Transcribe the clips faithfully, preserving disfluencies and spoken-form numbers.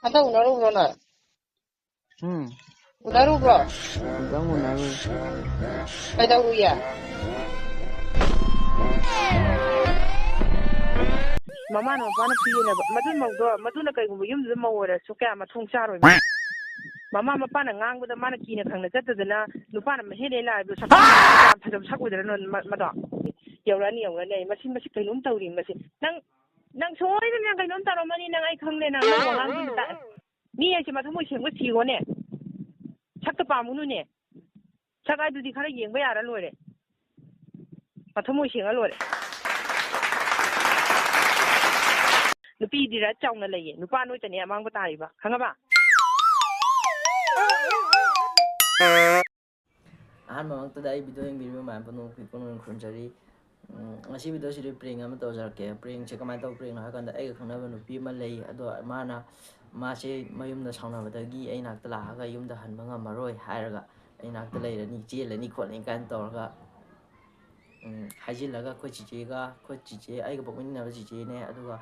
ꯍꯟꯗꯛ ꯎꯅꯔꯨꯕ꯭ꯔꯣ ꯅꯣꯏ? ꯎꯝ꯫ ꯎꯅꯔꯨꯕ꯭ꯔꯣ? ꯑꯝꯇꯪ ꯎꯅꯔꯨ꯫ ꯀꯩꯗꯧꯔꯨꯏꯌꯦ? ꯃꯃꯥꯅ ꯃꯄꯥꯅ ꯐꯨꯏꯌꯦꯅꯕ꯫ ꯃꯗꯨ ꯃꯧꯗꯣ, ꯃꯗꯨꯅ ꯀꯩꯒꯨꯝꯕ ꯌꯨꯝꯗꯨꯗ ꯃꯧ ꯑꯣꯏꯔꯁꯨ ꯀꯌꯥ ꯃꯊꯣꯡ ꯆꯥꯔꯣꯏ꯫ ꯃꯃꯥ ꯃꯄꯥꯅ ꯉꯥꯡꯕꯗ ꯃꯥꯅ ꯀꯤꯅ ꯈꯪꯅ ꯆꯠꯇꯗꯅ ꯅꯨꯄꯥꯅ ꯃꯍꯦꯜꯂꯦ ꯂꯥꯛꯏꯗꯣ ꯁꯛ-, ꯌꯥꯝ ꯐꯖꯕ ꯁꯛ ꯑꯣꯏꯗ꯭ꯔꯥ ꯅꯣ-, ꯃ-, ꯃꯗꯣ? ꯌꯧꯔꯛꯑꯅꯤ, ꯌꯧꯔꯛꯑꯅꯤ꯫ ꯃꯁꯤ, ꯃꯁꯤ ꯀꯩꯅꯣꯝ ꯇꯧꯔꯤ ꯃꯁꯤ꯫ ꯅꯪ, ꯅꯪ ꯁꯣꯏꯗꯅ ꯀꯩꯅꯣꯝ ꯇꯧꯔꯝꯃꯅꯤ꯫ ꯅꯪ ꯑꯩ ꯈꯪꯂꯦ ꯅꯪ, ꯅꯪ ꯋꯥꯉꯥꯡꯗꯤ ꯇꯥꯛꯑꯦ꯫ ꯃꯤ ꯍꯥꯏꯁꯦ ꯃꯊꯃꯣꯏ ꯁꯦꯡꯕ ꯊꯤꯔꯣꯅꯦ꯫ ꯁꯛꯇ ꯄꯥꯝꯃꯨꯅꯨꯅꯦ꯫ ꯁꯛ ꯍꯥꯏꯗꯨꯗꯤ ꯈꯔ ꯌꯦꯡꯕ ꯌꯥꯔ ꯂꯣꯏꯔꯦ꯫ ꯃꯊꯃꯣꯏ ꯁꯦꯡꯉ ꯂꯣꯏꯔꯦ꯫ ꯅꯨꯄꯤꯗꯤ right ꯆꯥꯎꯅ ꯂꯩꯌꯦ꯫ ꯅꯨꯄꯥ ꯅꯣꯏꯇꯅꯦ ꯑꯃꯥꯡꯕ ꯇꯥꯔꯤꯕ꯫ ꯈꯪꯉꯕ? ꯑꯍꯥꯟꯕꯃꯛꯇꯗ ꯑꯩ video ꯌꯦꯡꯕꯤꯔꯤꯕ ꯃꯌꯥꯝ ꯄꯨꯝꯅꯃꯛꯄꯨ ꯄꯨꯛꯅꯤꯡ ꯈꯨꯔꯨꯝꯖꯔꯤ꯫ ꯎꯝ, ꯉꯁꯤ videoꯁꯤꯗꯤ prank ꯑꯃ ꯇꯧꯖꯔꯛꯀꯦ꯫ Prankꯁꯦ ꯀꯃꯥꯏꯅ ꯇꯧꯕ prankꯅꯣ ꯍꯥꯏ ꯀꯥꯟꯗ, ꯑꯩꯒ ꯈꯪꯅꯕ ꯅꯨꯄꯤ ꯑꯃ ꯂꯩ, ꯑꯗꯣ ꯃꯥꯅ, ꯃꯥꯁꯦ ꯃꯌꯨꯝꯗ ꯁꯥꯎꯅꯕꯗꯒꯤ ꯑꯩ ꯅꯥꯛꯇ ꯂꯥꯛꯑꯒ ꯌꯨꯝꯗ ꯍꯟꯕ ꯉꯝꯃꯔꯣꯏ ꯍꯥꯏꯔꯒ, ꯑꯩ ꯅꯥꯛꯇ ꯂꯩꯔꯅꯤ, ꯆꯦꯜꯂꯅꯤ ꯈꯣꯠꯂꯅꯤ ꯀꯥꯏꯅ ꯇꯧꯔꯒ, ꯎꯝ, ꯍꯥꯏꯖꯤꯜꯂꯒ ꯑꯩꯈꯣꯏ ꯆꯤꯆꯦꯒ, ꯑꯩꯈꯣꯏ ꯆꯤꯆꯦ, ꯑꯩꯒ ꯄꯣꯛꯃꯤꯟꯅꯕ ꯆꯤꯆꯦꯅꯦ, ꯑꯗꯨꯒ,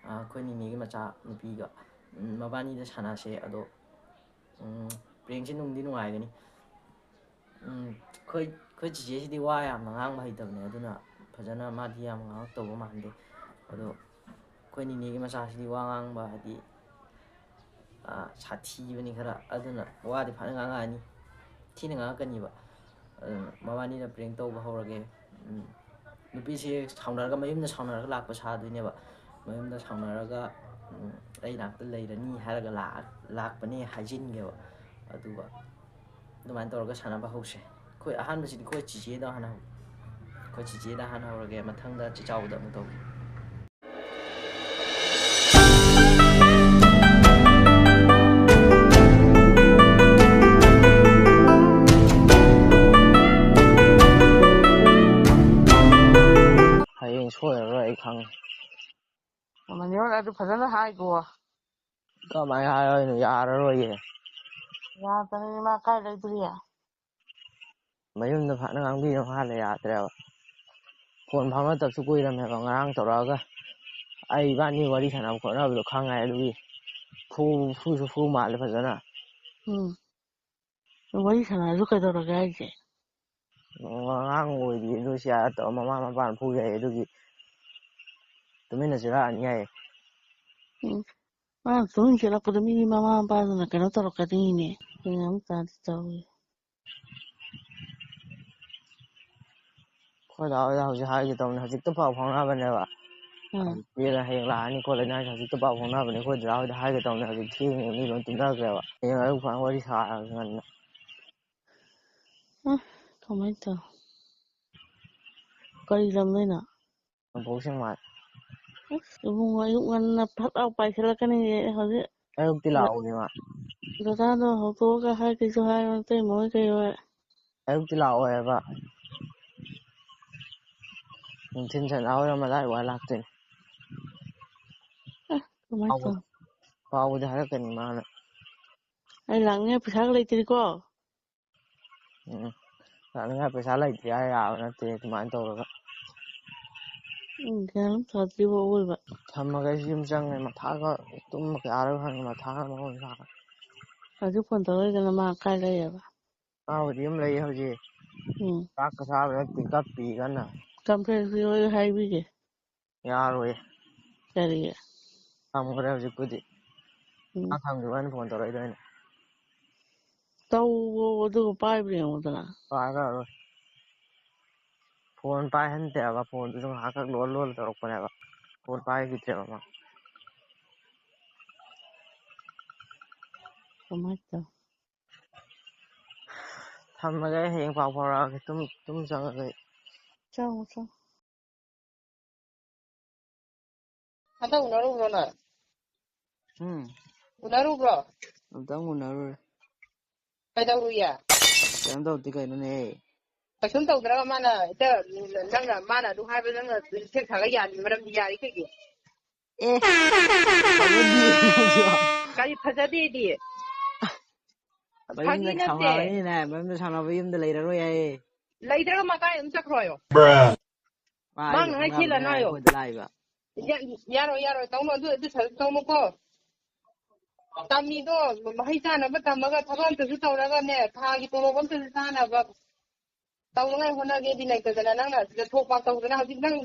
ꯑ, ꯑꯩꯈꯣꯏ ꯅꯤꯅꯦꯒꯤ ꯃꯆꯥ ꯅꯨꯄꯤꯒ, ꯎꯝ, ꯃꯕꯥꯅꯤꯗ ꯁꯥꯟꯅꯁꯦ꯫ ꯑꯗꯣ, ꯎꯝ, prankꯁꯦ ꯅꯨꯡꯗꯤ ꯅꯨꯡꯉꯥꯏꯒꯅꯤ꯫ ꯎꯝ, ꯑꯩꯈꯣꯏ, ꯑꯩꯈꯣꯏ ꯆꯤꯆꯦꯁꯤꯗꯤ ꯋꯥ ꯌꯥꯝꯅ ꯉꯥꯡꯕ ꯍꯩꯇꯕꯅꯦ, ꯑꯗꯨꯅ ꯐꯖꯅ ꯃꯥꯗꯤ ꯌꯥꯝ ꯉꯥꯡꯉꯛꯇꯧꯕ ꯃꯥꯟꯗꯦ꯫ ꯑꯗꯣ ꯑꯩꯈꯣꯏ ꯅꯤꯅꯦꯒꯤ ꯃꯆꯥꯁꯤꯗꯤ ꯋꯥ ꯉꯥꯡꯕ ꯍꯥꯏꯗꯤ, ꯑꯥ, ꯁꯥꯊꯤꯕꯅꯤ ꯈꯔ, ꯑꯗꯨꯅ ꯋꯥꯗꯤ ꯐꯖꯅ ꯉꯥꯡꯉꯛꯑꯅꯤ, ꯊꯤꯅ ꯉꯥꯡꯉꯛꯀꯅꯤꯕ꯫ ꯑꯗꯨꯅ ꯃꯕꯥꯅꯤꯅ prank ꯇꯧꯕ ꯍꯧꯔꯒꯦ꯫ ꯎꯝ, ꯅꯨꯄꯤꯁꯦ ꯁꯥꯎꯅꯔꯒ, ꯃꯌꯨꯝꯗ ꯁꯥꯎꯅꯔꯒ ꯂꯥꯛꯄ ꯁꯥꯗꯣꯏꯅꯦꯕ꯫ ꯃꯌꯨꯝꯗ ꯁꯥꯎꯅꯔꯒ, ꯎꯝ, "ꯑꯩ ꯅꯥꯛꯇ ꯂꯩꯔꯅꯤ" ꯍꯥꯏꯔꯒ ꯂꯥꯛ-, ꯂꯥꯛꯄꯅꯦ ꯍꯥꯏꯖꯤꯟꯒꯦꯕ꯫ ꯑꯗꯨꯒ ꯑꯗꯨꯃꯥꯏꯅ ꯇꯧꯔꯒ ꯁꯥꯟꯅꯕ ꯍꯧꯁꯦ꯫ ꯑꯩꯈꯣꯏ ꯑꯍꯥꯟꯕꯁꯤꯗꯤ ꯑꯩꯈꯣꯏ ꯆꯤꯆꯦꯗ ꯍꯥꯟꯅ ꯍꯧ-, ꯑꯩꯈꯣꯏ ꯆꯤꯆꯦꯗ ꯍꯥꯟꯅ ꯍꯧꯔꯒꯦ, ꯃꯊꯪꯗ ꯆꯦꯆꯥꯎꯗ ꯑꯃꯨꯛ ꯇꯧꯒꯦ꯫ ꯍꯌꯦꯡ ꯁꯣꯏꯔꯔꯣꯏ, ꯑꯩ ꯈꯪꯉꯦ꯫ ꯃꯅꯤꯍꯣꯏ ꯑꯗꯨ ꯐꯖꯅ ꯍꯥꯏꯒꯣ꯫ ꯀꯃꯥꯏꯅ ꯍꯥꯏꯔꯣꯏꯅꯣ? ꯌꯥꯔꯔꯣꯏꯌꯦ꯫ ꯌꯥꯗ꯭ꯔꯗꯤ ꯃꯥ ꯀꯥꯏ ꯂꯩꯗꯣꯔꯤ? ꯃꯌꯨꯝꯗ ꯐꯖꯅ ꯉꯥꯡꯕꯤꯅꯕ ꯍꯥꯟꯅ ꯌꯥꯗ꯭ꯔꯦꯕ꯫ ꯐꯣꯟ ꯐꯥꯎꯅꯗꯕꯁꯨ ꯀꯨꯏꯔꯝꯃꯦꯕ꯫ ꯉꯔꯥꯡ ꯇꯧꯔꯛꯑꯒ ꯑꯩ ꯏꯕꯥꯅꯤ ꯋꯥꯔꯤ ꯁꯥꯟꯅꯕ ꯈꯣꯠꯅꯕꯗꯣ ꯈꯪꯉꯦ, ꯑꯗꯨꯒꯤ ꯐꯨ-, ꯐꯨꯁꯨ ꯐꯨ ꯃꯥꯜꯂꯦ ꯐꯖꯅ꯫ ꯎꯝ꯫ ꯋꯥꯔꯤ ꯁꯥꯟꯅꯔꯁꯨ ꯀꯩꯗꯧꯔꯒꯦ ꯍꯥꯏꯁꯦ? ꯑꯣ, ꯑꯉꯥꯡ ꯑꯣꯏꯔꯤ ꯑꯗꯨ ꯁꯤ ꯑꯥ ꯇꯧꯔ ꯃꯃꯥ ꯃꯄꯥꯅ ꯐꯨ ꯌꯥꯏ ꯑꯗꯨꯒꯤ ꯇꯨꯃꯤꯟꯅ ꯆꯦꯜꯂꯛꯑꯅꯤ ꯍꯥꯏꯌꯦ꯫ ꯎꯝ꯫ ꯃꯥꯅ ꯇꯨꯃꯤꯟ ꯆꯦꯜꯂꯛꯄꯗꯣ ꯃꯤꯒꯤ ꯃꯃꯥ ꯃꯄꯥꯗꯨꯅ ꯀꯩꯅꯣ ꯇꯧꯔꯛꯀꯅꯤꯅꯦ꯫ ꯀꯩꯅꯣꯝ ꯇꯥꯗꯤ ꯇꯧꯏ꯫ ꯑꯩꯈꯣꯏ ꯗꯥ ꯍꯣꯏꯗ ꯍꯧꯖꯤꯛ ꯍꯥꯏꯒꯦ ꯇꯧꯕꯅꯦ, ꯍꯧꯖꯤꯛꯇ ꯄꯥꯎ ꯐꯥꯎꯅꯕꯅꯦꯕ꯫ ꯎꯝ꯫ ꯍꯧꯖꯤꯛꯇꯤ ꯍꯌꯦꯡ ꯂꯥꯛꯑꯅꯤ ꯈꯣꯠꯂꯅꯤ ꯍꯥꯏꯁꯦ, ꯍꯧꯖꯤꯛꯇ ꯄꯥꯎ ꯐꯥꯎꯅꯕꯅꯦ꯫ ꯑꯩꯈꯣꯏ ꯗꯥ ꯍꯣꯏꯗ ꯍꯥꯏꯒꯦ ꯇꯧꯕꯅꯦ, ꯍꯧꯖꯤꯛ ꯊꯦꯡꯉꯦ, ꯃꯤ ꯂꯣꯏ ꯇꯨꯝꯅꯈ꯭ꯔꯦꯕ꯫ ꯍꯌꯦꯡ ꯑꯌꯨꯛ ꯐꯖꯅ ꯋꯥꯔꯤ ꯁꯥꯔꯒꯦ ꯉꯟꯅ꯫ ꯑ, ꯀꯃꯥꯏꯅ ꯇꯧ? ꯀꯔꯤ ꯂꯝꯗꯩꯅꯣ? ꯅꯣꯡꯄꯣꯛ ꯁꯦꯛꯃꯥꯏ꯫ ꯑꯁ, ꯏꯕꯨꯡꯉꯣ, ꯑꯌꯨꯛ ꯉꯟꯅ ꯐꯠ ꯂꯥꯎ ꯄꯥꯏꯈꯠꯂꯛꯀꯅꯤꯌꯦ ꯍꯧꯖꯤꯛ꯫ ꯑꯌꯨꯛꯇꯤ ꯂꯥꯛꯑꯣꯅꯦ ꯃꯥ꯫ ꯗꯗꯥꯗꯣ ꯍꯧꯗꯣꯛꯑꯒ ꯍꯥꯏꯒꯦꯁꯨ ꯍꯥꯏꯔꯣ, ꯅꯇꯩꯃ ꯍꯣꯏ ꯀꯩ ꯍꯣꯏ꯫ ꯑꯌꯨꯛꯇꯤ ꯂꯥꯛꯑꯣ ꯍꯥꯏꯕ꯫ ꯅꯨꯡꯊꯤꯟ ꯁꯟꯖꯥ ꯋꯥꯏꯔꯝ ꯑꯗꯥꯏ ꯋꯥꯏ ꯂꯥꯛꯇꯣꯏꯅꯤ꯫ ꯑꯦ, ꯀꯃꯥꯏꯅ ꯄꯥꯎ-, ꯇꯧ? ꯄꯥꯎꯕꯨꯗꯤ ꯍꯥꯏꯔꯛꯀꯅꯤ ꯃꯥꯅ꯫ ꯑꯩ ꯂꯥꯛꯅꯤꯡꯉꯥꯏ ꯄꯩꯁꯥꯒ ꯂꯩꯇ꯭ꯔꯤꯀꯣ꯫ ꯎꯝ꯫ ꯂꯥꯛꯅꯤꯡꯉꯥꯏ ꯄꯩꯁꯥ ꯂꯩꯇꯦ ꯍꯥꯏ ꯌꯥꯕ ꯅꯠꯇꯦ ꯑꯗꯨꯃꯥꯏꯅ ꯇꯧꯔꯒ꯫ ꯎꯝ, ꯒ꯭ꯌꯥꯟ ꯑꯃ ꯇꯥꯗ꯭ꯔꯤꯕ ꯑꯋꯣꯏꯕ꯫ ꯊꯝꯃꯒ ꯑꯩꯁꯨ ꯌꯨꯝ ꯆꯪꯉꯦ, ꯃꯊꯥꯒ ꯇꯨꯝꯕ ꯀꯌꯥꯔ ꯈꯪꯉꯦ, ꯃꯊꯥꯅ ꯃꯔꯣꯟ ꯑꯃ ꯁꯥꯔꯦ꯫ ꯍꯧꯖꯤꯛ ꯐꯣꯟ ꯇꯧꯔꯛꯏꯗꯅ ꯃꯥ ꯀꯥꯏ ꯂꯩꯌꯦꯕ? ꯃꯥꯕꯨꯗꯤ ꯌꯨꯝ ꯂꯩꯌꯦ ꯍꯧꯖꯤꯛ꯫ ꯎꯝ꯫ ꯆꯥꯛꯀ ꯆꯥꯕ ꯅꯠꯇꯦ, ꯀꯞꯄꯤ ꯀꯟꯅ꯫ ꯀꯟꯐ꯭ꯔꯦꯟꯁ ꯄꯤꯔꯣ, ꯑꯩ ꯍꯥꯏꯕꯤꯒꯦ꯫ ꯌꯥꯔꯣꯏꯌꯦ꯫ ꯀꯔꯤꯒꯤ? ꯊꯝꯈ꯭ꯔꯦ ꯍꯧꯖꯤꯛꯄꯨꯗꯤ꯫ ꯎꯝ꯫ ꯃꯥ ꯊꯝꯈꯤꯕ ꯑꯩꯅ ꯐꯣꯟ ꯇꯧꯔꯛꯏꯗꯣ ꯑꯩꯅ꯫ ꯇꯧꯋꯣ, ꯑꯗꯨꯒ ꯄꯥꯏꯕ꯭ꯔꯥ ꯌꯦꯡꯉꯨꯗꯅ꯫ ꯄꯥꯏꯔꯛꯑꯔꯣꯏ꯫ ꯐꯣꯟ ꯄꯥꯏꯍꯟꯗꯦꯕ, ꯐꯣꯟꯗꯨꯁꯨ ꯉꯥꯏꯍꯥꯛꯈꯛ ꯂꯣꯜ ꯂꯣꯜ ꯇꯧꯔꯛꯄꯅꯦꯕ꯫ ꯐꯣꯟ ꯄꯥꯏꯈꯤꯗ꯭ꯔꯦꯕ ꯃꯥ꯫ ꯀꯃꯥꯏꯅ ꯇꯧ? ꯊꯝꯃꯒꯦ, ꯑꯩ ꯍꯌꯦꯡ ꯄꯥꯎ ꯐꯥꯎꯔꯛꯑꯒꯦ꯫ ꯇꯨꯝ, ꯇꯨꯝ ꯆꯪꯉꯒꯦ ꯑꯩ꯫ ꯆꯪꯉꯣ, ꯆꯪꯉꯣ꯫ ꯍꯟꯗꯛ ꯎꯅꯔꯨꯕ꯭ꯔꯣ ꯅꯪ? ꯎꯝ꯫ ꯎꯅꯔꯨꯕ꯭ꯔꯣ? ꯑꯝꯇꯪ ꯎꯅꯔꯨꯔꯦ꯫ ꯀꯩꯗꯧꯔꯨꯏꯌꯦ? ꯀꯩꯝ ꯇꯧꯗꯦ ꯀꯩꯅꯣꯅꯦ꯫ ꯀꯩꯁꯨꯝ ꯇꯧꯗ꯭ꯔꯒ ꯃꯥꯅ ꯍꯦꯛꯇ, ꯅꯪꯅ, ꯃꯥꯅ ꯑꯗꯨ ꯍꯥꯏꯕ ꯅꯪꯅ ꯁꯦꯛ ꯁꯥꯒꯠ ꯌꯥꯔꯤ ꯃꯔꯝꯗꯤ ꯌꯥꯔꯤ ꯀꯩꯒꯤ? ꯑꯦ, ꯐꯖꯗꯦ꯫ ꯀꯔꯤ ꯐꯖꯗꯦꯗꯤ? ꯃꯌꯨꯝꯗ ꯐꯥꯒꯤ ꯅꯠꯇꯦ꯫ ꯁꯥꯎꯅꯕꯅꯤꯅꯦ, ꯃꯌꯨꯝꯗ ꯁꯥꯎꯅꯕ ꯌꯨꯝꯗ ꯂꯩꯔꯔꯣꯏ ꯍꯥꯏꯌꯦ꯫ ꯂꯩꯇ꯭ꯔꯒ ꯃꯀꯥꯏ ꯑꯗꯨꯝ ꯆꯠꯈ꯭ꯔꯣ ꯍꯥꯏꯌꯣ꯫ ꯃꯥ ꯃꯥ ꯑꯩꯒ ꯉꯥꯏ ꯈꯪꯅꯕꯅꯦ ꯊꯤꯜꯂꯅꯨ ꯍꯥꯏꯌꯣ꯫ ꯑꯩꯈꯣꯏꯗ ꯂꯥꯛꯏꯕ꯫ ꯌꯥ-, ꯌꯥꯔꯣꯏ, ꯌꯥꯔꯣꯏ, ꯇꯧꯅꯨ, ꯑꯗꯨ, ꯑꯗꯨ ꯁꯔꯨꯛ ꯇꯧꯅꯨꯀꯣ꯫ ꯇꯝꯃꯤꯗꯣ ꯃꯍꯩ ꯆꯥꯅꯕ ꯇꯝꯃꯒ ꯊꯕꯛ ꯑꯝꯇꯁꯨ ꯇꯧꯔꯒꯅꯦ, ꯊꯥꯒꯤ ꯇꯣꯂꯣꯞ ꯑꯝꯇꯁꯨ ꯆꯥꯅꯕ ꯇꯧꯅꯉꯥꯏ ꯍꯣꯠꯅꯒꯦꯗꯤ ꯂꯩꯇꯗꯅ, ꯅꯪꯅ ꯁꯤꯗ ꯊꯣꯛ ꯄꯥꯛ ꯇꯧꯗꯅ, ꯍꯧꯖꯤꯛ ꯅꯪ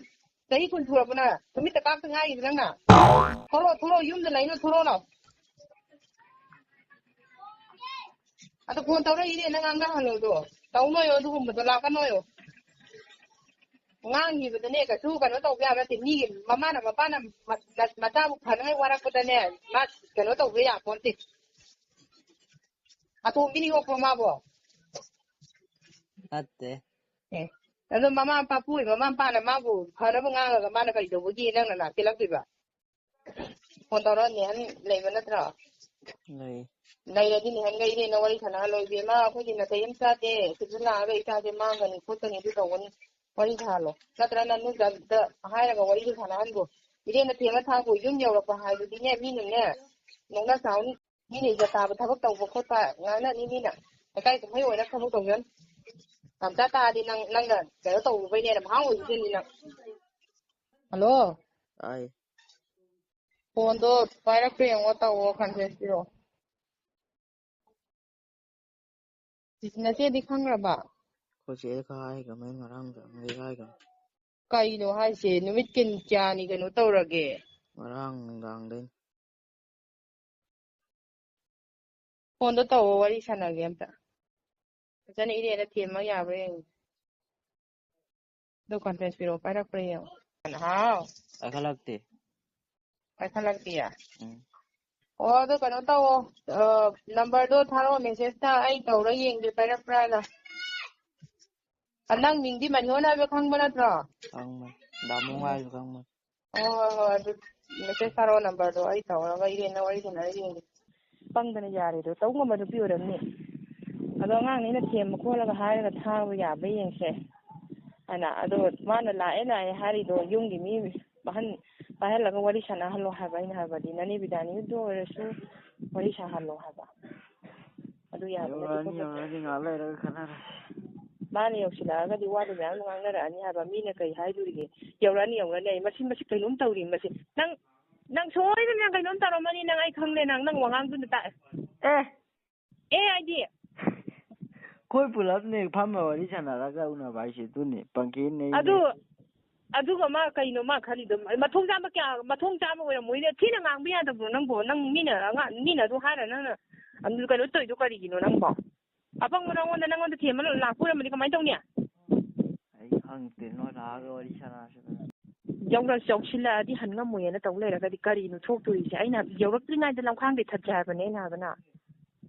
ꯆꯍꯤ ꯀꯨꯟ ꯁꯨꯔꯕꯣ ꯅꯪ? ꯅꯨꯃꯤꯠꯇ ꯀꯥꯞꯇ ꯉꯥꯏꯔꯤꯕ ꯅꯪꯅ? ꯊꯣꯛꯂꯛꯑꯣ, ꯊꯣꯛꯂꯛꯑꯣ, ꯌꯨꯝꯗ ꯂꯩꯅꯣ, ꯊꯣꯛꯂꯛꯑꯣꯅꯣ꯫ ꯑꯗꯣ ꯐꯣꯟ ꯇꯧꯔꯛꯏꯅꯦ, ꯅꯪ ꯉꯥꯡꯅꯍꯜꯂꯣꯗꯣ꯫ ꯇꯧꯅꯣꯌꯣ ꯑꯗꯨꯒꯨꯝꯕꯗꯣ, ꯂꯥꯛꯀꯅꯣꯌꯣ꯫ ꯉꯥꯡꯈꯤꯕꯗꯅꯦ ꯀꯩꯁꯨ ꯀꯩꯅꯣ ꯇꯧꯕ ꯌꯥꯕ ꯅꯠꯇꯦ꯫ ꯃꯤꯒꯤ ꯃꯃꯥꯅ, ꯃꯄꯥꯅ ꯃ-, ꯃ-, ꯃꯆꯥꯕꯨ ꯐꯅꯉꯥꯏ ꯋꯥꯔꯛꯄꯗꯅꯦ, ꯃꯥ ꯀꯩꯅꯣ ꯇꯧꯕ ꯌꯥꯄꯣꯟꯇꯦ꯫ ꯑꯇꯣꯝꯕꯤꯅ ꯌꯣꯛꯄ꯭ꯔꯣ ꯃꯥꯕꯣ? ꯅꯠꯇꯦ꯫ ꯑꯦ, ꯑꯗꯣ ꯃꯃꯥ ꯃꯄꯥ ꯄꯨꯔꯤ, ꯃꯃꯥ ꯃꯄꯥꯅ ꯃꯥꯕꯨ ꯐꯅꯕ ꯉꯥꯡꯉꯒ ꯃꯥꯅ ꯀꯔꯤ ꯇꯧꯕꯒꯤ ꯅꯪꯅ ꯅꯥꯛꯇ ꯂꯥꯛꯇꯣꯏꯕ? ꯐꯣꯟ ꯇꯧꯔ ꯅꯦꯍꯟ ꯂꯩꯕ ꯅꯠꯇ꯭ꯔꯣ? ꯂꯩ꯫ ꯂꯩꯔꯗꯤ ꯅꯦꯍꯟꯒ ꯏꯅꯦꯅ ꯋꯥꯔꯤ ꯁꯥꯟꯅꯍꯜꯂꯣ꯫ "ꯏꯕꯦꯝꯃ, ꯑꯩꯈꯣꯏꯗꯤ ꯅꯥꯇꯩ ꯑꯃ ꯆꯥꯗꯦ, ꯁꯤꯗ ꯂꯥꯛꯑꯒ ꯏꯆꯥꯁꯦ ꯃꯥꯡꯒꯅꯤ ꯈꯣꯠꯀꯅꯤ, ꯑꯗꯨ ꯇꯧꯒꯅꯤ", ꯋꯥꯔꯤ ꯁꯥꯍꯜꯂꯣ꯫ ꯅꯠꯇ꯭ꯔꯒ ꯅꯅꯨꯡꯗ ꯍꯥꯏꯔꯒ ꯋꯥꯔꯤꯗꯨ ꯁꯥꯟꯅꯍꯟꯈꯣ꯫ ꯏꯔꯦꯟꯅ ꯊꯦꯝꯃ ꯊꯥꯡꯈꯣ꯫ ꯌꯨꯝ ꯌꯧꯔꯛꯄ ꯍꯥꯏꯕꯗꯤꯅꯦ, ꯃꯤꯅꯅꯦ ꯅꯣꯛꯅ ꯆꯥꯎꯅꯤ꯫ ꯃꯤꯅ ꯏꯖꯠ ꯇꯥꯕ ꯊꯕꯛ ꯇꯧꯕ ꯈꯣꯠꯄ ꯉꯥꯡꯅꯅꯤ ꯃꯤꯅ꯫ ꯂꯩꯀꯥꯏ ꯀꯨꯝꯍꯩ ꯑꯣꯏꯅ ꯊꯕꯛ ꯇꯧꯖꯅꯤ꯫ ꯇꯝꯆꯥ ꯇꯥꯔꯗꯤ ꯅꯪ, ꯅꯪꯅ ꯀꯩꯅꯣ ꯇꯧꯔꯨꯕꯩꯅꯦꯅ ꯃꯍꯥ ꯑꯣꯏꯈꯤꯗꯣꯏꯅꯤ ꯅꯪ꯫ ꯍꯜꯂꯣ? ꯇꯥꯏ꯫ ꯐꯣꯟꯗꯣ ꯄꯥꯏꯔꯛꯄ꯭ꯔꯥ ꯌꯦꯡꯉꯣ, ꯇꯧꯋꯣ, conference ꯄꯤꯔꯛꯑꯣ꯫ ꯅꯆꯦꯗꯤ ꯈꯪꯈ꯭ꯔꯕ? ꯑꯩꯈꯣꯏ ꯆꯦꯗ ꯈꯔ ꯍꯥꯏꯈ꯭ꯔꯕꯅꯦ, ꯉꯔꯥꯡ ꯅꯨꯡꯗꯥꯡꯗꯩ ꯍꯥꯏꯈ꯭ꯔꯕꯅꯦ꯫ ꯀꯩꯅꯣ ꯍꯥꯏꯁꯦ? ꯅꯨꯃꯤꯠ ꯀꯤꯟ-, ꯀꯌꯥꯅꯤ ꯀꯩꯅꯣ ꯇꯧꯔꯒꯦ? ꯉꯔꯥꯡ ꯅꯨꯡꯗꯥꯡꯗꯩꯅꯤ꯫ ꯐꯣꯟꯗꯣ ꯇꯧꯋꯣ, ꯋꯥꯔꯤ ꯁꯥꯟꯅꯒꯦ ꯑꯝꯇ꯫ ꯐꯖꯅ ꯏꯔꯦꯟꯅ ꯊꯦꯝꯃ ꯌꯥꯕ꯭ꯔꯥ ꯌꯦꯡꯒꯦ꯫ ꯑꯗꯣ conference ꯄꯤꯔꯛꯑꯣ, ꯄꯥꯏꯔꯛꯄ꯭ꯔꯥ ꯌꯦꯡꯉꯣ꯫ ꯍꯥꯎ꯫ ꯄꯥꯏꯈꯠꯂꯛꯇꯦ꯫ ꯄꯥꯏꯈꯠꯂꯛꯇꯤꯌꯦ? ꯎꯝ꯫ ꯑꯣ, ꯑꯗꯣ ꯀꯩꯅꯣ ꯇꯧꯋꯣ, ꯑ, number ꯗꯣ ꯊꯥꯔꯛꯑꯣ, message ꯇ ꯑꯩ ꯇꯧꯔ ꯌꯦꯡꯒꯦ ꯄꯥꯏꯔꯛꯄ꯭ꯔꯥꯅ꯫ ꯑ, ꯅꯪ ꯃꯤꯡꯗꯤ ꯃꯅꯤꯍꯣꯟ ꯍꯥꯏꯕ ꯈꯪꯕ ꯅꯠꯇ꯭ꯔꯣ? ꯈꯪꯕꯅꯤ꯫ ꯗꯥꯃꯨ ꯍꯥꯏꯁꯨ ꯈꯪꯕꯅꯤ꯫ ꯍꯣꯏ, ꯍꯣꯏ, ꯍꯣꯏ, ꯑꯗꯨ message ꯊꯥꯔꯛꯑꯣ, number ꯗꯣ ꯑꯩ ꯇꯧꯔꯒ ꯏꯔꯦꯟꯅ ꯋꯥꯔꯤ ꯁꯥꯟꯅꯔ ꯌꯦꯡꯒꯦ꯫ ꯄꯪꯗꯅ ꯌꯥꯔꯤꯗꯣ ꯇꯧ ꯉꯝꯕ ꯅꯨꯄꯤ ꯑꯣꯏꯔꯝꯅꯤ꯫ ꯑꯗꯣ ꯑꯉꯥꯡꯅꯤꯅ ꯊꯦꯝꯕ ꯈꯣꯠꯂꯒ ꯍꯥꯏꯔꯒ ꯊꯥꯕ ꯌꯥꯕ꯭ꯔꯥ ꯌꯦꯡꯁꯦ ꯍꯥꯏꯅ꯫ ꯑꯗꯣ ꯃꯥꯅ ꯂꯥꯛꯑꯦ ꯂꯥꯛꯑꯦ ꯍꯥꯏꯔꯤꯗꯣ ꯌꯨꯝꯒꯤ ꯃꯤ ꯑꯍꯟ ꯄꯥꯏꯍꯜꯂꯒ ꯋꯥꯔꯤ ꯁꯥꯟꯅꯍꯜꯂꯣ ꯍꯥꯏꯕ꯫ ꯑꯩꯅ ꯍꯥꯏꯕꯗꯤ ꯅꯅꯦ ꯕꯤꯗꯥꯅꯤꯗꯨ ꯑꯣꯏꯔꯁꯨ ꯋꯥꯔꯤ ꯁꯥꯍꯜꯂꯣ ꯍꯥꯏꯕ꯫ ꯑꯗꯨ ꯌꯥꯕ ꯅꯠꯇꯦ ꯌꯧꯔꯛꯑꯅꯤ, ꯈꯣꯠꯄ ꯅꯠꯇꯦ꯫ ꯌꯧꯔꯛꯑꯅꯤ, ꯉꯥꯏꯍꯥꯛ ꯂꯩꯔꯒ ꯈꯟꯅꯔꯁꯤ꯫ ꯃꯥꯅ ꯌꯧꯁꯤꯜꯂꯛꯑꯒꯗꯤ ꯋꯥꯗꯨ ꯃꯌꯥꯝ ꯉꯥꯡꯅꯔꯛꯑꯅꯤ ꯍꯥꯏꯕ꯫ ꯃꯤꯅ ꯀꯩ ꯍꯥꯏꯗꯣꯔꯤꯒꯦ? ꯌꯧꯔꯛꯑꯅꯤ, ꯌꯧꯔꯛꯑꯅꯤ ꯑꯩ꯫ ꯃꯁꯤ, ꯃꯁꯤ ꯀꯩꯅꯣꯝ ꯇꯧꯔꯤ ꯃꯁꯤ꯫ ꯅꯪ ꯅꯪ ꯁꯣꯏꯗꯅ ꯅꯪ ꯀꯩꯅꯣꯝ ꯇꯧꯔꯝꯃꯅꯤ, ꯅꯪ ꯑꯩ ꯈꯪꯂꯦ, ꯅꯪ, ꯅꯪ ꯋꯥꯉꯥꯡꯗꯨꯅ ꯇꯥꯛꯑꯦ꯫ ꯑꯦ꯫ ꯑꯦ ꯍꯥꯏꯗꯤ? ꯑꯩꯈꯣꯏ ꯄꯨꯂꯞꯅꯦ ꯐꯝꯃ ꯋꯥꯔꯤ ꯁꯥꯟꯅꯔꯒ ꯎꯅꯕ ꯍꯥꯏꯁꯦ, ꯑꯗꯨꯅꯦ꯫ ꯄꯪꯀꯦꯅꯦ ꯑꯩꯅꯦ꯫ ꯑꯗꯨ, ꯑꯗꯨꯒ ꯃꯥ ꯀꯩꯅꯣ ꯃꯥ ꯈꯜꯂꯤꯗꯣ? ꯃꯊꯣꯡ ꯆꯥꯕ ꯀꯌꯥ, ꯃꯊꯣꯡ ꯆꯥꯕ ꯑꯣꯏꯔꯝꯃꯣꯏꯅꯦ꯫ ꯊꯤꯅ ꯉꯥꯡꯕ ꯌꯥꯗꯕ꯭ꯔꯣ ꯅꯪꯕꯣ? ꯅꯪ ꯃꯤꯅ ꯑꯉꯥꯡ, ꯃꯤꯅ ꯑꯗꯨ ꯍꯥꯏꯔ ꯅꯪꯅ ꯑꯗꯨ ꯀꯩꯅꯣ ꯇꯧꯔꯤꯗꯣ ꯀꯔꯤꯒꯤꯅꯣ ꯅꯪꯕꯣ? ꯑꯄꯪꯕ ꯅꯉꯣꯟꯗ, ꯅꯉꯣꯟꯗ ꯊꯦꯝꯕ ꯂꯥꯛꯄ ꯑꯣꯏꯔꯝꯃꯗꯤ ꯀꯃꯥꯏꯅ ꯇꯧꯅꯤ? ꯑꯩ ꯈꯪꯗꯦ, ꯅꯣꯏ ꯂꯥꯛꯑꯒ ꯋꯥꯔꯤ ꯁꯥꯟꯅꯔꯁꯤ꯫ ꯌꯧꯔ-, ꯌꯧꯁꯤꯜꯂꯛꯑꯗꯤ ꯍꯟ ꯉꯝꯃꯣꯏꯅ ꯇꯧ ꯂꯩꯔꯒꯗꯤ ꯀꯔꯤꯅꯣ ꯊꯣꯛꯇꯣꯔꯤꯁꯦ? ꯑꯩꯅ ꯌꯧꯔꯛꯇ꯭ꯔꯤꯉꯩꯗ ꯂꯝꯈꯥꯡꯗꯩ ꯊꯠꯁꯦ ꯍꯥꯏꯕꯅꯦ ꯑꯩꯅ ꯍꯥꯏꯕꯅ꯫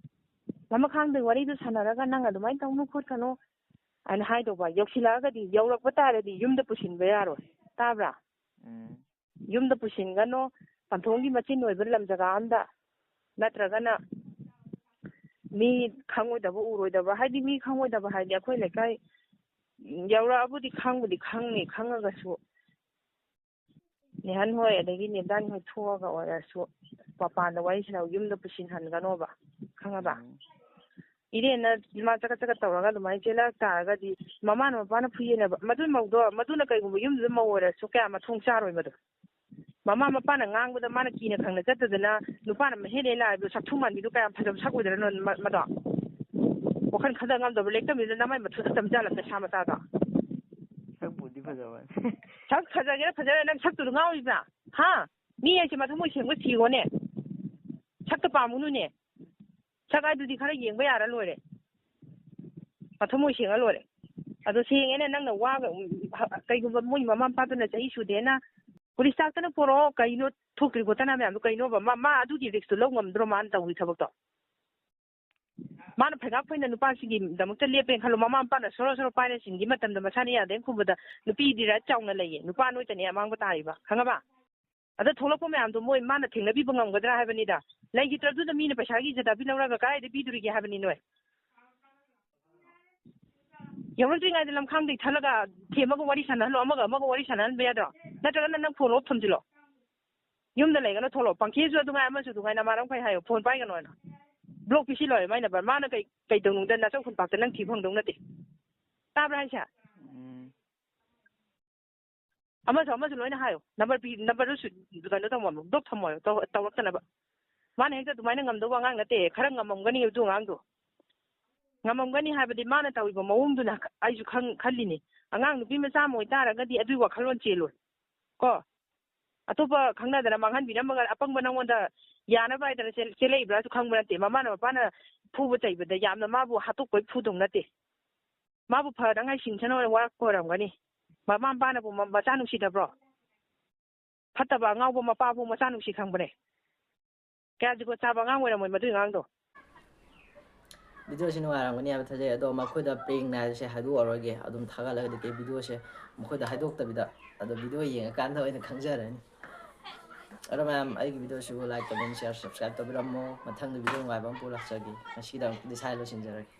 ꯂꯝꯈꯥꯡꯗꯩ ꯋꯥꯔꯤꯗꯨ ꯁꯥꯟꯅꯔꯒ ꯅꯪ ꯑꯗꯨꯃꯥꯏꯅ ꯇꯧꯅꯨ ꯈꯣꯠꯀꯅꯨ ꯍꯥꯏꯅ ꯍꯥꯏꯗꯧꯕ꯫ ꯌꯧꯁꯤꯜꯂꯛꯑꯒꯗꯤ, ꯌꯧꯔꯛꯄ ꯇꯥꯔꯗꯤ ꯌꯨꯝꯗ ꯄꯨꯁꯤꯟꯕ ꯌꯥꯔꯣꯏ꯫ ꯇꯥꯕ꯭ꯔꯥ? ꯎꯝ꯫ ꯌꯨꯝꯗ ꯄꯨꯁꯤꯟꯒꯅꯣ, ꯄꯟꯊꯣꯡꯒꯤ ꯃꯆꯤꯟ ꯑꯣꯏꯕ ꯂꯝ ꯖꯒꯥ ꯑꯝꯗ, ꯅꯠꯇ꯭ꯔꯒꯅ ꯃꯤ ꯈꯪꯉꯣꯏꯗꯕ ꯎꯔꯣꯏꯗꯕ, ꯍꯥꯏꯗꯤ ꯃꯤ ꯈꯪꯉꯣꯏꯗꯕ ꯍꯥꯏꯗꯤ ꯑꯩꯈꯣꯏ ꯂꯩꯀꯥꯏ ꯌꯧꯔꯛꯑꯕꯨꯗꯤ ꯈꯪꯕꯨꯗꯤ ꯈꯪꯅꯤ, ꯈꯪꯉꯒꯁꯨ ꯅꯦꯍꯟ ꯍꯣꯏ ꯑꯗꯒꯤ ꯅꯦꯗꯥꯅꯤ ꯍꯣꯏ ꯊꯣꯛꯑꯒ ꯑꯣꯏꯔꯁꯨ ꯃꯄꯥꯟꯗ ꯋꯥꯔꯤ ꯁꯥꯟꯅꯕ, ꯌꯨꯝꯗ ꯄꯨꯁꯤꯟꯍꯟꯒꯅꯣꯕ, ꯈꯪꯉꯕ? ꯎꯝ꯫ ꯏꯔꯦꯟꯅ ꯃꯥ ꯆꯀꯠ ꯆꯀꯠ ꯇꯧꯔꯒ ꯑꯗꯨꯃꯥꯏꯅ ꯆꯦꯜꯂꯛ ꯇꯥꯔꯒꯗꯤ ꯃꯃꯥꯅ ꯃꯄꯥꯅ ꯐꯨꯏꯌꯦꯅꯕ꯫ ꯃꯗꯨ ꯃꯧꯗꯣ, ꯃꯗꯨꯅ ꯀꯩꯒꯨꯝꯕ ꯌꯨꯝꯗꯨꯗ ꯃꯧ ꯑꯣꯏꯔꯁꯨ ꯀꯌꯥ ꯃꯊꯣꯡ ꯆꯥꯔꯣꯏ ꯃꯗꯨ꯫ ꯃꯃꯥ ꯃꯄꯥꯅ ꯉꯥꯡꯕꯗ ꯃꯥꯅ ꯀꯤꯅ ꯈꯪꯅ ꯆꯠꯇꯗꯅ ꯅꯨꯄꯥꯅ ꯃꯍꯦꯜꯂꯦ ꯂꯥꯛꯏꯕꯗꯣ ꯁꯛꯊꯨ ꯃꯥꯟꯕꯤꯗꯣ ꯀꯌꯥꯝ ꯐꯖꯕ ꯁꯛ ꯑꯣꯏꯗ꯭ꯔꯅꯣ ꯃ-, ꯃꯗꯣ? ꯋꯥꯈꯜ ꯈꯟꯊ ꯉꯝꯗꯕ ꯂꯦꯛꯇꯝꯕꯤꯗꯨꯅ ꯅꯃꯥꯏ ꯃꯊꯨꯟꯗ ꯇꯝꯖꯥꯜꯂꯛꯇ ꯁꯥ ꯃꯆꯥꯗꯣ꯫ ꯁꯛꯄꯨꯗꯤ ꯐꯖꯕꯅꯤ꯫ ꯁꯛ ꯐꯖꯒꯦꯔꯥ ꯐꯖꯔꯣꯏ ꯅꯪ ꯁꯛꯇꯨꯗ ꯉꯥꯎꯔꯤꯕ꯭ꯔꯥ? ꯍꯥ? ꯃꯤ ꯍꯥꯏꯁꯦ ꯃꯊꯃꯣꯏ ꯁꯦꯡꯕ ꯊꯤꯔꯣꯅꯦ꯫ ꯁꯛꯇ ꯄꯥꯝꯃꯨꯅꯨꯅꯦ꯫ ꯁꯛ ꯍꯥꯏꯗꯨꯗꯤ ꯈꯔ ꯌꯦꯡꯕ ꯌꯥꯔ ꯂꯣꯏꯔꯦ꯫ ꯃꯊꯃꯣꯏ ꯁꯦꯡꯉ ꯂꯣꯏꯔꯦ꯫ ꯑꯗꯣ ꯁꯦꯡꯉꯦꯅꯦ ꯅꯪꯅ ꯋꯥꯒ, ꯎꯝ, ꯍ-, ꯀꯩꯒꯨꯝꯕ ꯃꯣꯏ ꯃꯃꯥ ꯃꯄꯥꯗꯨꯅ ꯆꯍꯤ ꯁꯨꯗꯦꯅ ꯄꯨꯂꯤꯁ ꯇꯥꯛꯇꯅ ꯄꯣꯔꯛꯑꯣ, ꯀꯩꯅꯣ ꯊꯣꯛꯇ꯭ꯔꯤ ꯈꯣꯠꯇꯅ ꯃꯌꯥꯝꯗꯣ ꯀꯩꯅꯣꯕ? ꯃꯥ, ꯃꯥ ꯑꯗꯨꯒꯤ risk ꯇꯣ ꯂꯧ ꯉꯝꯗ꯭ꯔꯣ ꯃꯥꯅ ꯇꯧꯔꯤ ꯊꯕꯛꯇꯣ? ꯃꯥꯅ ꯐꯩꯒꯥꯛ ꯐꯩꯅ ꯅꯨꯄꯥꯁꯤꯒꯤꯗꯃꯛꯇ ꯂꯦꯞꯄꯦꯅ ꯈꯜꯂꯣ, ꯃꯃꯥ ꯃꯄꯥꯅ ꯁꯣꯔꯣ ꯁꯣꯔꯣ ꯄꯥꯏꯔ ꯁꯤꯟꯈꯤ ꯃꯇꯝꯗ ꯃꯁꯥꯅ ꯌꯥꯗꯦꯅ ꯈꯨꯝꯕꯗ ꯅꯨꯄꯤꯗꯤ right ꯆꯥꯎꯅ ꯂꯩꯌꯦ, ꯅꯨꯄꯥ ꯅꯣꯏꯇꯅꯦ ꯑꯃꯥꯡꯕ ꯇꯥꯔꯤꯕ, ꯈꯪꯉꯕ? ꯑꯗ ꯊꯣꯛꯂꯛꯄ ꯃꯌꯥꯝꯗꯣ ꯃꯣꯏ ꯃꯥꯅ ꯊꯦꯡꯅꯕꯤꯕ ꯉꯝꯒꯗ꯭ꯔꯥ ꯍꯥꯏꯕꯅꯤꯗ꯫ ꯂꯩꯈꯤꯗ꯭ꯔꯗꯨꯗ ꯃꯤꯅ ꯄꯩꯁꯥꯒꯤ ꯖꯗꯥꯕꯤ ꯂꯧꯔꯒ ꯀꯗꯥꯏꯗ ꯄꯤꯗꯣꯔꯤꯒꯦ ꯍꯥꯏꯕꯅꯤ ꯅꯣꯏ? ꯌꯧꯔꯛꯇ꯭ꯔꯤꯉꯩꯗ ꯂꯝꯈꯥꯡꯗꯩ ꯊꯠꯂꯒ ꯊꯦꯝꯃꯒ ꯋꯥꯔꯤ ꯁꯥꯟꯅꯍꯜꯂꯣ, ꯑꯃꯒ ꯑꯃꯒ ꯋꯥꯔꯤ ꯁꯥꯟꯅꯍꯟꯕ ꯌꯥꯗ꯭ꯔꯣ? ꯅꯠꯇ꯭ꯔꯒꯅ ꯅꯪ phone off ꯊꯝꯖꯤꯜꯂꯣ꯫ ꯌꯨꯝꯗ ꯂꯩꯒꯅꯣ, ꯊꯣꯛꯂꯛꯑꯣ꯫ ꯄꯪꯀꯤꯁꯨ ꯑꯗꯨꯉꯥꯏ, ꯑꯃꯁꯨ ꯑꯗꯨꯉꯥꯏ, ꯅꯃꯥꯟꯅꯕꯈꯩ ꯍꯥꯏꯌꯣ, phone ꯄꯥꯏꯒꯅꯣ ꯍꯥꯏꯅ꯫ Block ꯄꯤꯁꯤꯜꯂꯣ ꯍꯥꯏꯌꯣ, my number꯫ ꯃꯥꯅ ꯀꯩ, ꯀꯩ ꯇꯧꯅꯨꯡꯗ ꯅꯆꯧ ꯈꯨꯟꯄꯥꯛꯇ ꯅꯪ ꯊꯤ ꯐꯪꯗꯧ ꯅꯠꯇꯦ꯫ ꯇꯥꯕ꯭ꯔꯥ ꯍꯥꯏꯁꯦ? ꯎꯝ꯫ ꯑꯃꯁꯨ ꯑꯃꯁꯨ ꯂꯣꯏꯅ ꯍꯥꯏꯌꯣ, ꯅꯝꯕꯔ ꯄꯤ, ꯅꯝꯕꯔꯗꯨ ꯁꯨ-, ꯀꯩꯅꯣ ꯇꯧꯃꯝꯃꯣ, ꯕ꯭ꯂꯣꯛ ꯊꯝꯃꯣ, ꯇꯧ-, ꯇꯧꯔꯛꯇꯅꯕ꯫ ꯃꯥꯅ ꯍꯦꯛꯇ ꯑꯗꯨꯃꯥꯏꯅ ꯉꯝꯗꯧꯕ ꯑꯉꯥꯡ ꯅꯠꯇꯦ, ꯈꯔ ꯉꯝꯃꯝꯒꯅꯤ ꯑꯗꯨ ꯑꯉꯥꯡꯗꯣ꯫ ꯉꯝꯃꯝꯒꯅꯤ ꯍꯥꯏꯕꯗꯤ ꯃꯥꯅ ꯇꯧꯔꯤꯕ ꯃꯑꯣꯡꯗꯨꯅ ꯑꯩꯁꯨ ꯈꯪ-, ꯈꯜꯂꯤꯅꯤ꯫ ꯑꯉꯥꯡ ꯅꯨꯄꯤ ꯃꯆꯥ ꯑꯃ ꯑꯣꯏꯇꯥꯔꯒꯗꯤ ꯑꯗꯨꯒꯤ ꯋꯥꯈꯜꯂꯣꯟ ꯆꯦꯜꯂꯣꯏ ꯀꯣ꯫ ꯑꯇꯣꯞꯄ ꯈꯪꯅꯗꯅ ꯃꯥꯡꯍꯟꯕꯤꯔꯝꯃꯒ ꯑꯄꯪꯕ ꯅꯪꯉꯣꯟꯗ ꯌꯥꯅꯕ ꯍꯥꯏꯗꯅ ꯆꯦꯜ-, ꯆꯦꯜꯂꯛꯏꯕ꯭ꯔꯥꯁꯨ ꯈꯪꯕ ꯅꯠꯇꯦ꯫ ꯃꯃꯥꯅ ꯃꯄꯥꯅ ꯐꯨꯕ ꯆꯩꯕꯗ ꯌꯥꯝꯅ ꯃꯥꯕꯨ ꯍꯥꯠꯇꯣꯛꯄꯩ ꯐꯨꯗꯧ ꯅꯠꯇꯦ꯫ ꯃꯥꯕꯨ ꯐꯅꯉꯥꯏ ꯁꯤꯡꯁꯅꯕ ꯋꯥꯔꯛꯄ ꯑꯣꯏꯔꯝꯒꯅꯤ꯫ ꯃꯃꯥ ꯃꯄꯥꯅꯕꯨ ꯃ-, ꯃꯆꯥ ꯅꯨꯡꯁꯤꯗꯕ꯭ꯔꯣ? ꯐꯠꯇꯕ ꯑꯉꯥꯎꯕ ꯃꯄꯥꯕꯨ ꯃꯆꯥ ꯅꯨꯡꯁꯤ ꯈꯪꯕꯅꯦ꯫ ꯀꯌꯥ ꯖꯨꯒꯣꯠ ꯆꯥꯕ ꯑꯉꯥꯡ ꯑꯣꯏꯔꯝꯃꯣꯏ ꯃꯗꯨꯒꯤ ꯑꯉꯥꯡꯗꯣ꯫ ꯚꯤꯗꯤꯑꯣꯁꯤ ꯅꯨꯡꯉꯥꯏꯔꯝꯒꯅꯤ ꯍꯥꯏꯕ ꯊꯥꯖꯩ꯫ ꯑꯗꯣ ꯃꯈꯣꯏꯗ ꯄ꯭ꯔꯦꯡꯅ ꯍꯥꯏꯕꯁꯦ ꯍꯥꯏꯗꯣꯛꯑꯔꯣꯏꯒꯦ, ꯑꯗꯨꯝ ꯊꯥꯒꯠꯂꯒꯗꯤ ꯀꯩ ꯚꯤꯗꯤꯑꯣꯁꯦ ꯃꯈꯣꯏꯗ ꯍꯥꯏꯗꯣꯛꯇꯕꯤꯗ ꯑꯗꯣ ꯚꯤꯗꯤꯑꯣ ꯌꯦꯡꯉꯀꯥꯟꯗ ꯑꯣꯏꯅ ꯈꯪꯖꯔꯅꯤ꯫ ꯑꯗꯣ ꯃꯌꯥꯝ, ꯑꯩꯒꯤ ꯚꯤꯗꯤꯑꯣꯁꯤꯕꯨ like, comment, share, subscribe ꯇꯧꯕꯤꯔꯝꯃꯣ꯫ ꯃꯊꯪꯗ ꯚꯤꯗꯤꯑꯣ ꯅꯨꯡꯉꯥꯏꯕ ꯑꯃ ꯄꯨꯔ ꯂꯥꯛꯆꯒꯦ꯫ ꯉꯁꯤꯒꯤꯗꯃꯛꯇꯗꯤ ꯁ꯭ꯋꯥꯏꯗ ꯂꯣꯏꯁꯤꯟꯖꯔꯒꯦ꯫